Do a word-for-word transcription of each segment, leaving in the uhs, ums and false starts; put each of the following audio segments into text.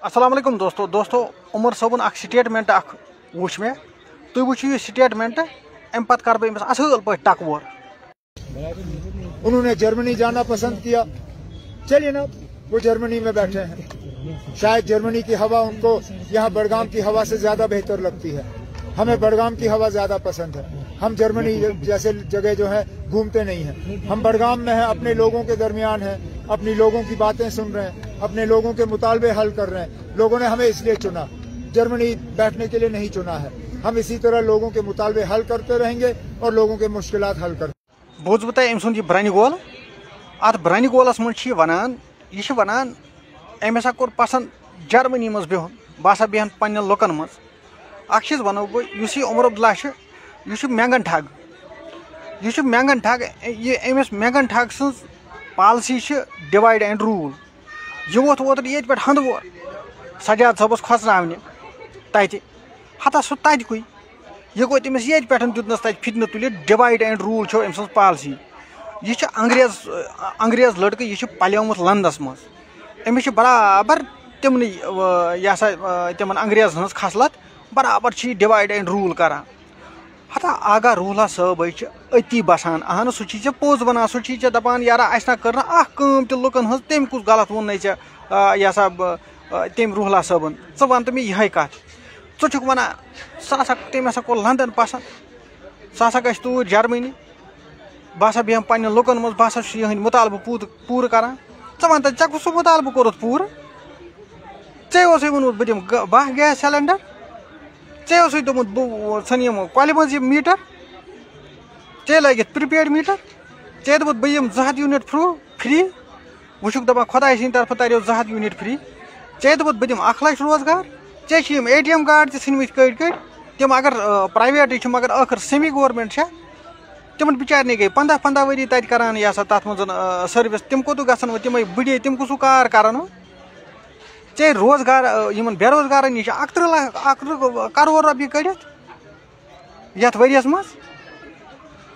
السلام علیکم دوستو۔ دوستو، عمر صٲبُن اکھ سٹیٹمنٹ اکھ وٕچھ مےٚ۔ تُہۍ وٕچھِو یہِ سٹیٹمنٹ، اَمہِ پتہٕ کرٕ بہٕ أمِس اصل پٲٹھۍ ٹکور۔ انہوں نے جرمنی جانا پسند کیا، چلیے نا، وہ جرمنی میں بیٹھے ہیں۔ شاید جرمنی کی ہوا ان کو یہاں بڑگام کی ہوا سے زیادہ بہتر لگتی ہے۔ ہمیں بڑگام کی ہوا زیادہ پسند ہے۔ ہم جرمنی جیسے جگہ جو ہے گھومتے نہیں ہیں۔ ہم بڑگام میں ہیں، اپنے لوگوں کے درمیان ہیں، اپنی لوگوں کی باتیں سن رہے ہیں، اپنے لوگوں کے مطالبے حل کر رہے ہیں۔ لوگوں نے ہمیں اس لیے چنا، جرمنی بیٹھنے کے لیے نہیں چنا ہے۔ ہم اسی طرح لوگوں کے مطالبے حل کرتے رہیں گے اور لوگوں کے مشکلات حل کرتے بوٗزوٕ تۄہہِ أمۍ سُنٛد یہِ برٛنہِ گول؟ اَتھ برٛنہِ گولَس منٛز چھِ یہِ وَنان، یہِ چھِ وَنان، أمۍ ہسا کوٚر پَسنٛد جرمنی منٛز بِہُن، بہٕ ہسا بیٚہَن پنٛنٮ۪ن لُکَن منٛز۔ اَکھ چیٖز وَنو بہٕ، یُس یہِ عمر عبداللہ چھُ، یہِ چھُ مٮ۪نٛگَن ٹھگ۔ یہِ چھُ مٮ۪نٛگَن ٹھگ۔ یہِ أمِس مٮ۪نٛگَن ٹھگ سٕنٛز پالسی چھِ ڈِوایِڈ اینڈ روٗل۔ یہِ ووت اوترٕ ییٚتہِ پٮ۪ٹھ ہندوور سجاد صٲبس کھۄژناونہِ تتہِ۔ ہتا سُہ تتہِ کُے۔ یہِ گوٚو تٔمِس ییٚتہِ پٮ۪ٹھ دیُتنس تتہِ فتنہٕ تُلِتھ، ڈِوایِڈ اینڈ روٗل چھو أمۍ سٕنٛز پالسی۔ یہِ چھِ انگریز، انگریز لڑکہٕ، یہِ چھُ پلیومُت لندنس منٛز۔ أمِس چھِ برابر تِمنٕے، آ، یہِ ہسا، آ، تِمن انگریزن ہٕنٛز خصلت، برابر چھِ یہِ ڈِوایِڈ اینڈ روٗل کران۔ ہتا آغا روح اللہ صٲبے چھِ أتی بسان۔ اہن سُہ چھی ژےٚ پوٚز ونان، سُہ چھی ژےٚ دپان، یارا، اسہِ نہ کٔر نہٕ اکھ کٲم تہِ لُکن ہٕنٛز، تٔمۍ کُس غلط ووٚن نے ژےٚ، آ، یہِ ہسا، آ، تٔمۍ روح اللہ صٲبن؟ ژٕ ون تہٕ مےٚ یِہے کتھ۔ ژٕ چھُکھ ونان، سُہ ہسا، تٔمۍ ہسا کوٚر لندن پسند، سُہ ہسا گژھِ توٗرۍ جرمنی، بہٕ ہسا بیٚہمہٕ پننٮ۪ن لُکن منٛز، بہٕ ہسا چھُس یِہنٛدۍ مطالبہٕ پوٗرٕ، پوٗرٕ کران۔ ژٕ ون تہٕ، ژےٚ کُس سُہ مطالبہٕ کوٚرُتھ پوٗرٕ؟ ژےٚ اوسُے ووٚنمُت بہٕ دِمہٕ گہ-، باہ گیس سلینڈر۔ ژےٚ اوسُے دوٚپمُت بہٕ ژھٕنہٕ یِم کۄلہِ منٛز یِم میٖٹر۔ ژےٚ لٲگِتھ پرٛیپیڈ میٖٹر۔ ژےٚ دوٚپُتھ بہٕ یِمہٕ زٕ ہَتھ یوٗنِٹ فرو-، فری۔ وۄنۍ چھُکھ دَپان خۄداے سٕنٛدِ طرفہٕ تَریو زٕ ہَتھ یوٗنِٹ فری۔ ژےٚ دوٚپُتھ بہٕ دِمہٕ اَکھ لَچھ روزگار۔ ژےٚ چھِ یِم اے ٹی ایم کارڈ تہِ ژھٕنمٕتۍ کٔڑۍ کٔڑۍ۔ تِم اگر، آ، پرٛایویٹٕے چھِ، مگر ٲخٕر سیمی گورمٮ۪نٛٹ چھےٚ۔ تِمَن بِچارٮ۪ن گٔے پنٛداہ پنٛداہ ؤری تَتہِ کَران یہِ ہسا تَتھ منٛز، آ، سٔروِس۔ تِم کوٚتُکھ گژھن وۄنۍ؟ تِمَے بٕڈے، تِم کُس ہیوٗ کار کَرَن وۄنۍ؟ ژےٚ روزگار، آ، یِمَن بے روزگارَن نِش چھِ اَکتٕرٛہ لَچھ، اَکتٕرٛہ کَرور رۄپیہِ کٔڑِتھ۔ یتھ ؤریس منٛز۔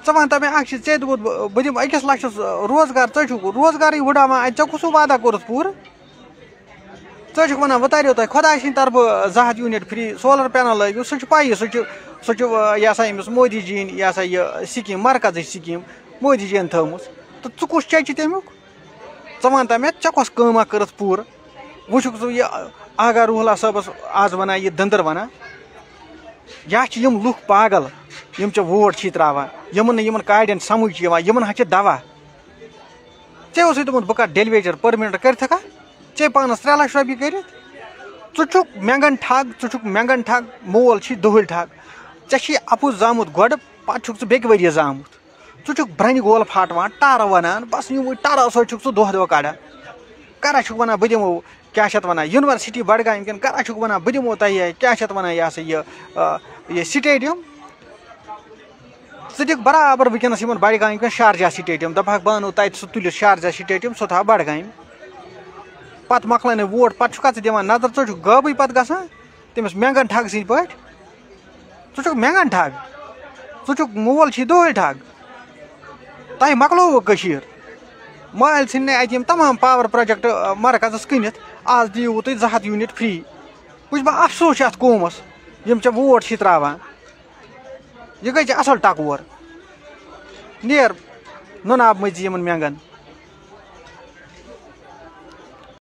ژٕ وَن تہٕ مےٚ اکھ چیٖز، ژےٚ دوٚپُتھ بہٕ، بہٕ دِمہٕ أکِس لَچھَس روزگار، ژٕ چھُکھ روزگارٕے وُڈاوان اَتہِ، ژےٚ کُس وعدہ کوٚرُتھ پوٗرٕ؟ ژٕ چھُکھ وَنان بہٕ تَریو تۄہہِ خۄداے سٕنٛدِ طرفہٕ زٕ ہَتھ یوٗنِٹ فری سولر پینل لٲگِو، سُہ چھُ پَیی، سُہ چھُ، سُہ چھُ، یہِ ہسا أمِس مودی جی یِن، یہِ ہسا یہِ سکیٖم، مرکزٕچ سکیٖم مودی جی یَن تھٲومٕژ۔ تہٕ ژٕ کُس چچہِ تَمیُک؟ ژٕ وَن تہٕ مےٚ، ژےٚ کۄس کٲمہ کٔرٕتھ پوٗرٕ؟ وۄنۍ چھُکھ ژٕ یہِ آغا روح اللہ صٲبَس آز وَنان، یہِ دٔنٛدٕر وَنان۔ یا چھِ یِم لُکھ پاگل، یِم ژےٚ ووٹ چھی ترٛاوان، یِمَن نہٕ یِمَن کاڑٮ۪ن سَمٕجھ چھِ یِوان، یِمَن ہا چھِ دَوا۔ ژےٚ اوسُے دوٚپمُت بہٕ کَرٕ ڈیلیویجر پٔرمِنٹ کٔرِتھ ہٮ۪کا؟ ژےٚ پانَس ترٛےٚ لَچھ رۄپیہِ کٔرِتھ۔ ژٕ چھُکھ مٮ۪نٛگَن ٹھگ، ژٕ چھُکھ مٮ۪نٛگَن ٹھگ، مول چھی دُہٕلۍ ٹھگ۔ ژےٚ چھی اَپُز زامُت گۄڈٕ، پَتہٕ چھُکھ ژٕ بیٚکہِ ؤریہِ زامُت۔ ژٕ چھُکھ برٛنہِ گول پھاٹوان، ٹارٕ وَنان، بَس یِموٕے ٹارو سۭتۍ چھُکھ ژٕ دۄہ دۄہ کَڑان۔ کَران چھُکھ وَنان بہٕ دِمو، کیٛاہ چھِ اَتھ وَنان، یونیورسٹی بڈگامہِ کِنۍ، کَران چھُکھ وَنان بہٕ دِمو تۄہہِ یہِ، کیٛاہ چھِ اَتھ وَنان، یہِ ہسا یہِ، آ، یہِ سٹیڈیم۔ ژٕ دِکھ برابر وٕنکیٚنَس یِمَن بڈگامہِ کٮ۪ن شارجہ سٹیڈیم، دَپہَکھ بہٕ اَنو تَتہِ سُہ تُلِتھ شارجہ سٹیڈیم، سُہ تھاو بڈگامہِ۔ پَتہٕ مۄکلٲے نہٕ ووٹ، پَتہٕ چھُکھ ژٕ دِوان نظر، ژٕ چھُکھ غٲبٕے پَتہٕ گژھان تٔمِس مٮ۪نٛگَن ٹھگ سٕنٛدۍ پٲٹھۍ۔ ژٕ چھُکھ مٮ۪نٛگَن ٹھگ، ژٕ چھُکھ مول چھی دۄہَے ٹھگ۔ تۄہہِ مۄکلووُ کٔشیٖر؟ مٲلۍ ژھٕنۍ نہٕ اَتہِ یِم تمام پاور پروجیکٹ، آ، مرکزس کٕنِتھ۔ آز دِیِو تُہۍ زٕ ہَتھ یوٗنِٹ فری۔ وٕچھ بہٕ افسوس چھُ اَتھ قومس، یِم ژےٚ ووٹ چھی ترٛاوان۔ یہِ گٔے ژےٚ اَصٕل ٹکور۔ نیر نُنہٕ آبہٕ مٔنٛزۍ یِمن مٮ۪نٛگن۔